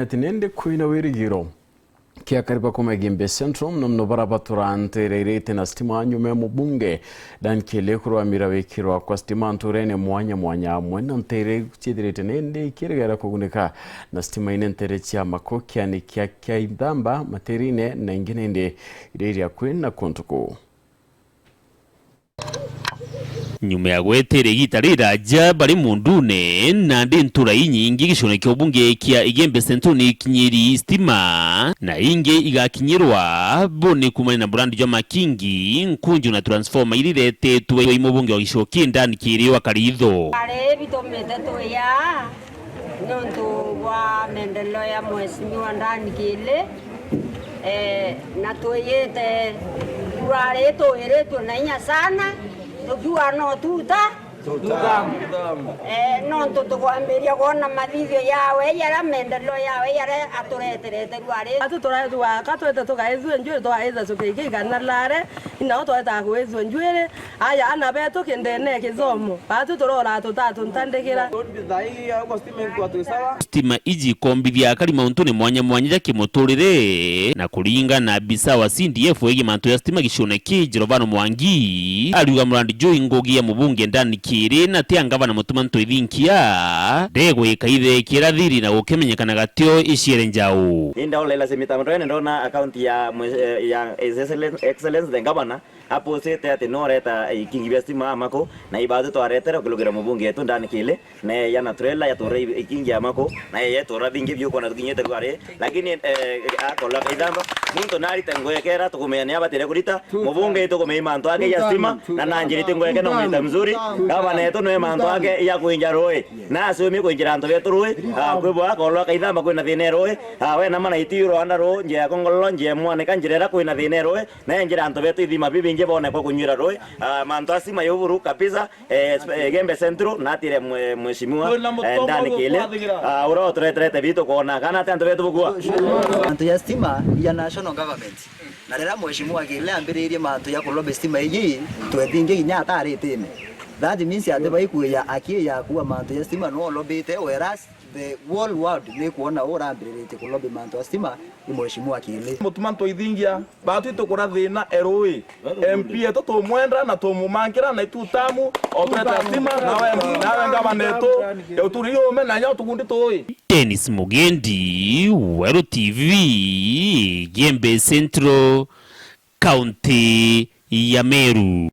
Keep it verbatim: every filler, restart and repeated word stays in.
Ati nindi kwina wirigiro kia akari ba kuma Igembe Central, muno muno bara batura ntereirite na stima nyuma ya mubunge Dan Kiele kurugamira wikirwa kwa stima nturene mwanya mwanya, amwe na ntere ciithirite nindi ikirigera kugunika na stima ine ntere cia Mako, kiani kia Kiaithamba, Matirine na ingi nindi iria iri akui na kuntu kuu. Nyuma ya gwetera igita riraja bari mundune, nandi ntura inyingi gicone kia ubunge kia Igembe Central ni ikinyiri stima, na ingi igakinyirwa bo ni kumania na murandi jwa Makingi, nkunju na transformer iri iretetwe i mubunge wa gicigo ki Dan Kiele wa Karitho. Ari bitumite tuya niuntu bwa maendeleo ya Mheshimiwa Dan Kiele. Eh, na twiyite rwari twiritwe na inya sana, tukiuga no tuta. Tuta. Eh, nontu tukwambiria kwona mathithio yawe, jaria maendeleo yawe, jaria atureterete rwari. Atu turaithua ka twete tukaithua njuiri, tukaitha cukia iki igana rare, inao twetaga kwithua njuiri, aya ana betu kindene kithomo, batu turora tutatuntandikira. Stima iji ikombithia akari mauntune mwanya mwanya ja kimuturire, na kuringana na abisa wa C D F wegii mantu ja stima gicione ki, Jerovano Mwangi, ariuga murandi juu i ngugi ya mubunge Dan Kiele na ti ya ngavana Mutuma Ntwithinkia, ndegwika ithekia ria thiri na gukimenyekana gatio iciere njau. Ni ndaolela simitambo ndwene ndona account ya mwe-, ya His Excellen-, Excellency the Governor, apostite ati no areta ikingi bia stima Amako, na ibatu twaretera ukilukira mubunge wetu Dan Kiele, na yeye yana trailer yatura i-, ikingi Amako, na yeye yatura bingi biu ukona tukinyite rwari, lakini, eh, akola kaithamba, muntu narite ngugi kera tukumenya ni abatire kurita, mubunge tukumenya mantu ake ya stima, na nanjirite ngugi ke no mwita mzuri, gavana yetu no mantu ake ya kuinja rui, na asumi kuinjira antu betu rui, ah, kwi bo akola kaithamba kwina thina rui, ah, we na mana itiyo Rwanda ruu, njia ya Kongololo, njia ya Mwanika, njira ira kwina thina rui, na enjira antu betu ithima bibingi bone kwa kunywira rui. Ah, mantu asima ya uburu kabisa, eh, eh, Igembe Central, natire mwe-, mheshimiwa, eh, Dan Kiele. Ah, ura utureterete bitu kwona kana ati antu betu bukua. Mantu ya stima ya national government. Na riria mheshimiwa Kiele ambiririe mantu ya kulobe stima iji, twethingi kinya ataritine. That means ati baikuya akia ya kuwa mantu ya stima no olobite, whereas the whole world ni kuona urambiriritie kulobi mantu ya stima ni mheshimiwa Kiele. Mutuma Ntwithingia, batu itukura thina erui. M P yetu tumwenda na tumumankira na itu tamu, o tweta stima, nawe, nawe ngavana yetu, uturi yume na nyo tugundi tui. Dennis Mugendi, Weru T V, Igembe Central, County ya Meru.